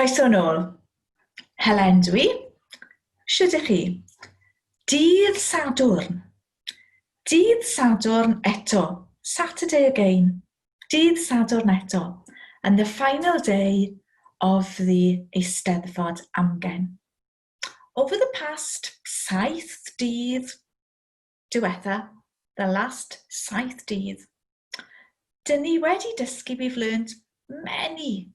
Croeso nôl. Helen dwi. Shwt ych chi? Dydd Sadwrn. Dydd Sadwrn eto. Saturday again. Dydd Sadwrn eto. And the final day of the Eisteddfod Amgen. Over the past saith dydd diwetha, the last saith dydd, dyn ni wedi dysgu, we've learned many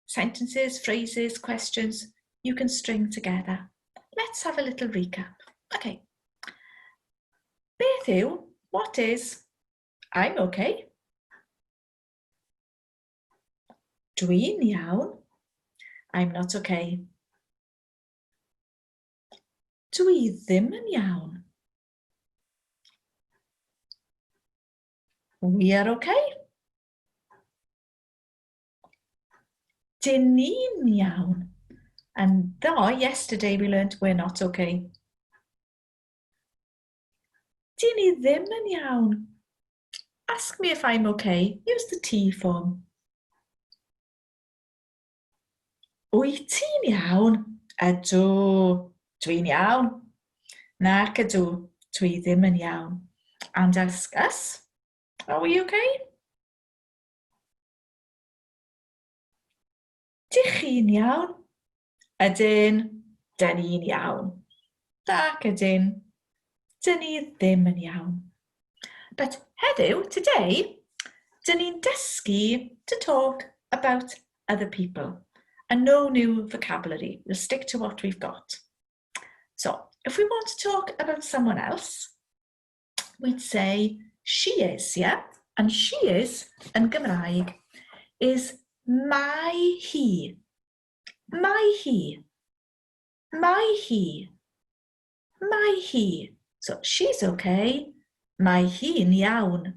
sentences, phrases, questions you can string together. Let's have a little recap. Okay. Beth yw, what is, I'm okay. Dwi'n iawn. I'm not okay. Dwi ddim yn iawn. We are okay. Dyn ni'n iawn. And though yesterday we learnt we're not okay. Dyn ni ddim yn iawn. Ask me if I'm okay. Use the T form. Wyt ti'n iawn? Ydw, dwi'n iawn. Nac ydw, dwi ddim yn iawn. And ask us, are we okay? Dych chi'n iawn? Ydyn, dyn ni'n iawn. Nac ydyn, dyn ni ddim yn iawn. But heddiw, today, dyn ni'n dysgu to talk about other people and no new vocabulary. We'll stick to what we've got. So, if we want to talk about someone else, we'd say she is, yeah? And she is, yn Gymraeg, is mae hi. Mae hi. Mae hi. Mae hi. So, she's okay. Mae hi'n iawn.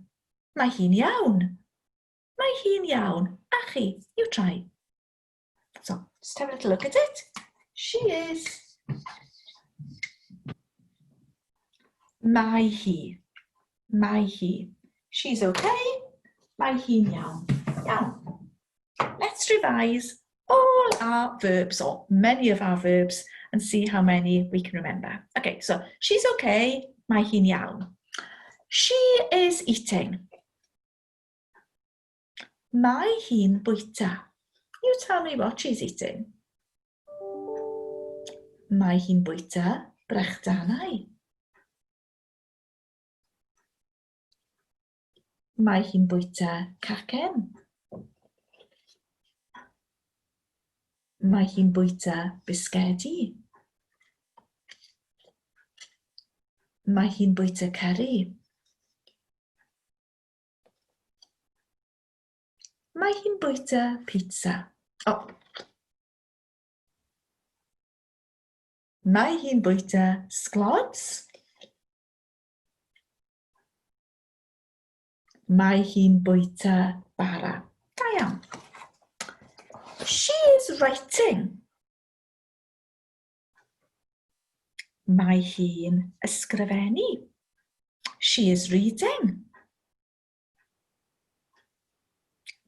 Mae hi'n iawn. Mae hi'n iawn. A chi, you try. So, just have a little look at it. She is. Mae hi. Mae hi. She's okay. Mae hi'n iawn. Iawn. Let's revise all our verbs, or many of our verbs, and see how many we can remember. Okay, so she's okay. Mae hi'n iawn. She is eating. Mae hi'n bwyta. You tell me what she's eating. Mae hi'n bwyta brechdanau. Mae hi'n bwyta cacen. Mae hi'n bwyta bisgedi. Mae hi'n bwyta cyrri. Mae hi'n bwyta pizza. O. Mae hi'n bwyta sglods. Mae hi'n bwyta bara. Da iawn. She is writing. Mae hi'n ysgrifennu. She is reading.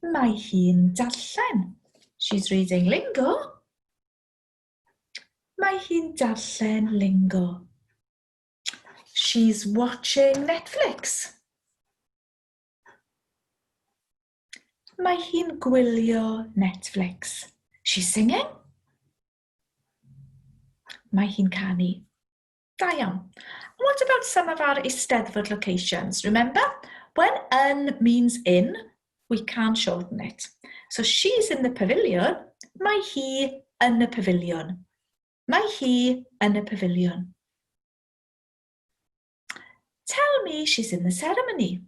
Mae hi'n darllen. She's reading lingo. Mae hi'n darllen lingo. She's watching Netflix. Mae hi'n gwylio Netflix. She's singing. Mae hi'n canu. Da iawn. What about some of our Eisteddfod locations? Remember, when yn means in, we can't shorten it. So she's in the pavilion, mae hi yn y pafiliwn. Mae hi yn y pafiliwn. Tell me she's in the ceremony.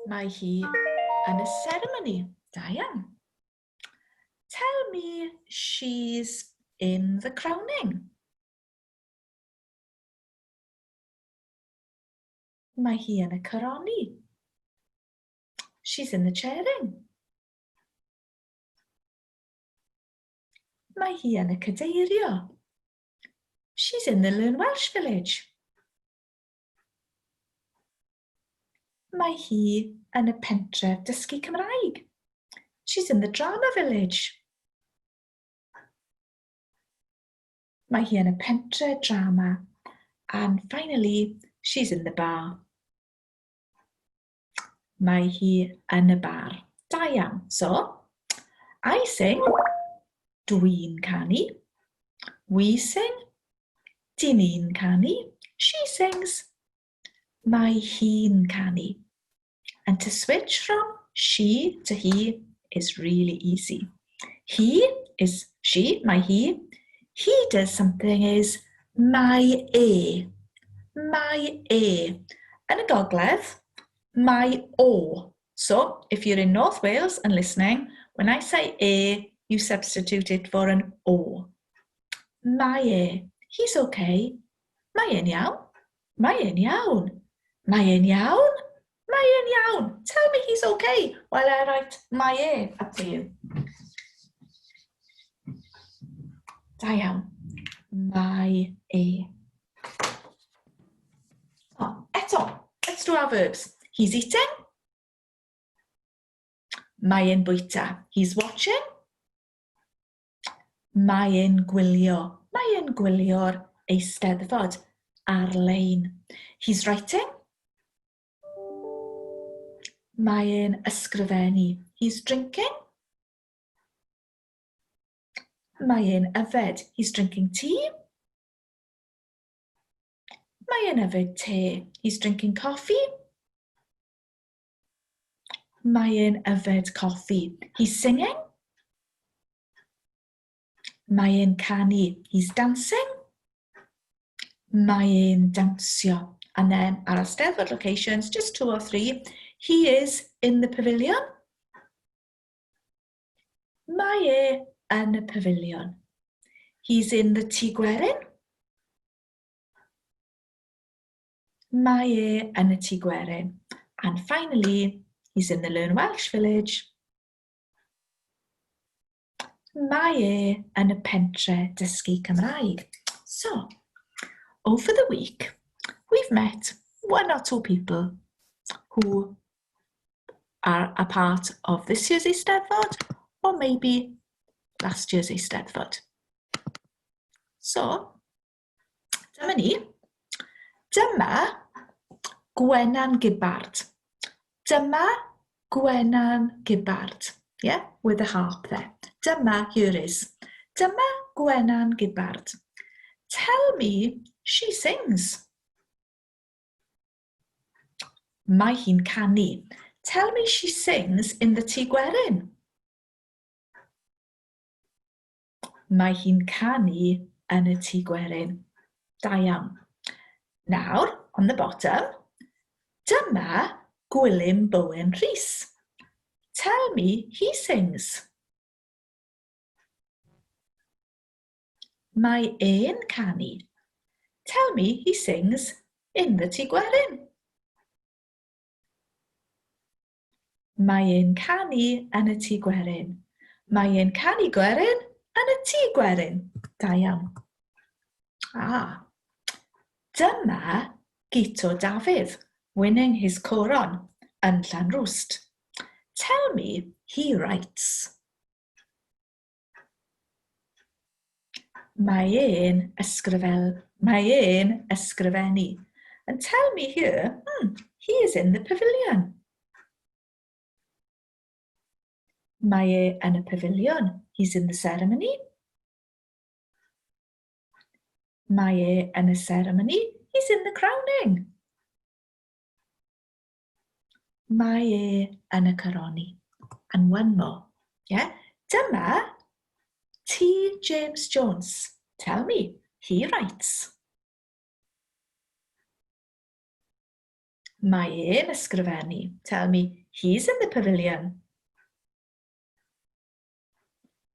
Mae hi yn y ceremony. Da iawn. Tell me she's in the crowning. Mae hi yn y coroni. She's in the chairing. Mae hi yn y cadeirio. She's in the Learn Welsh Village. Mae hi yn y pentref dysgu Cymraeg. She's in the drama village. Mae hi yn y pentre drama. And finally, she's in the bar. Mae hi yn y bar. Da iawn. So, I sing. Dwi'n canu. We sing. Dyn ni'n canu. She sings. Mae hi'n canu. And to switch from she to he is really easy. He is she, mae hi. He does something is mae e. Mae e. Yn y gogledd, mae o. So, if you're in North Wales and listening, when I say e, you substitute it for an o. Mae e. He's okay. Mae e'n iawn. Mae e'n iawn. Mae e'n iawn. Mae e'n iawn. Tell me he's okay while I write mae e up for you. Da iawn. Mae e. Oh, eto, let's do our verbs. He's eating. Mae e'n bwyta. He's watching. Mae e'n gwylio. Mae e'n gwylio'r Eisteddfod ar-lein. He's writing. Mae e'n ysgrifennu. He's drinking. Mae e'n yfed. He's drinking tea. Mae e'n yfed te. He's drinking coffee. Mae e'n yfed coffi. He's singing. Mae e'n canu. He's dancing. Mae e'n dawnsio. And then our Eisteddfod locations, just two or three. He is in the pavilion. Mae e yn y pafiliwn. He's in the Tŷ Gwerin. Mae e yn y Tŷ Gwerin. And finally, he's in the Learn Welsh Village. Mae e yn y pentre dysgu Cymraeg. So, over the week, we've met one or two people who are a part of this year's Eisteddfod or maybe last year's Eisteddfod. So, Dyma ni. Dyma Gwenan Gibbard. Dyma Gwenan Gibbard. Yeah, with the harp there. Dyma, here is. Dyma Gwenan Gibbard. Tell me she sings. Mae hi'n canu. Tell me she sings in the Tŷ Gwerin. Mae hi'n canu yn y Tŷ Gwerin. Da iawn. Nawr, on the bottom, dyma Gwilym Bowen Rhys. Tell me he sings. Mae e'n canu. Tell me he sings in the Tŷ Gwerin. Mae e'n canu yn y Tŷ Gwerin. Mae e'n canu gwerin yn y Tŷ Gwerin. Da iawn. Ah, dyma Guto Dafydd winning his coron yn Llanrwst. Tell me he writes. Mae e'n ysgrifel... Mae e'n ysgrifennu. And tell me here, he is in the pavilion. Mae e yn y pafiliwn. He's in the ceremony. Mae e yn y ceremony. He's in the crowning. Mae e yn y coroni. And one more. Yeah? Dyma T. James Jones. Tell me, he writes. Mae e'n ysgrifennu. Tell me, he's in the pavilion.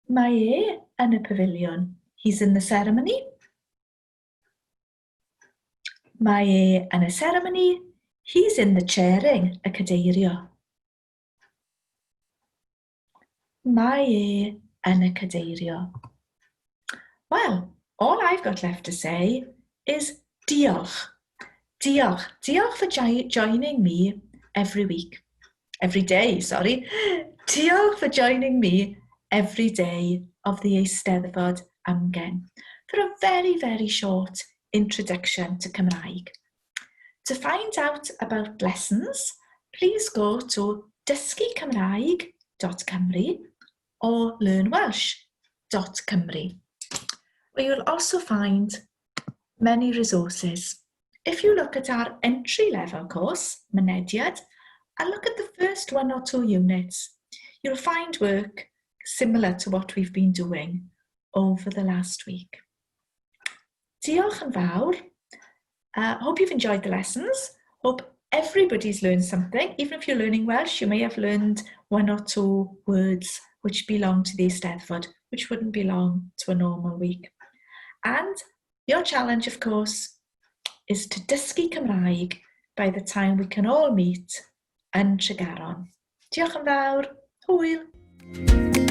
Mae e yn y pafiliwn. He's in the ceremony. Mae e yn y seremoni. He's in the chairing, y cadeirio. Mae e yn y cadeirio. Well, all I've got left to say is diolch. Diolch. Diolch for joining me every week. Every day, sorry. Diolch for joining me every day of the Eisteddfod Amgen for a very, very short introduction to Cymraeg. To find out about lessons, please go to dysgucymraeg.cymru or learnwelsh.cymru, where you'll also find many resources. If you look at our entry-level course, Mynediad, and look at the first one or two units, you'll find work similar to what we've been doing over the last week. Diolch yn fawr. Hope you've enjoyed the lessons. Hope everybody's learned something. Even if you're learning Welsh, you may have learned one or two words which belong to the Eisteddfod, which wouldn't belong to a normal week. And your challenge, of course, is to dysgu Cymraeg by the time we can all meet yn Tregaron. Diolch yn fawr. Hwyl!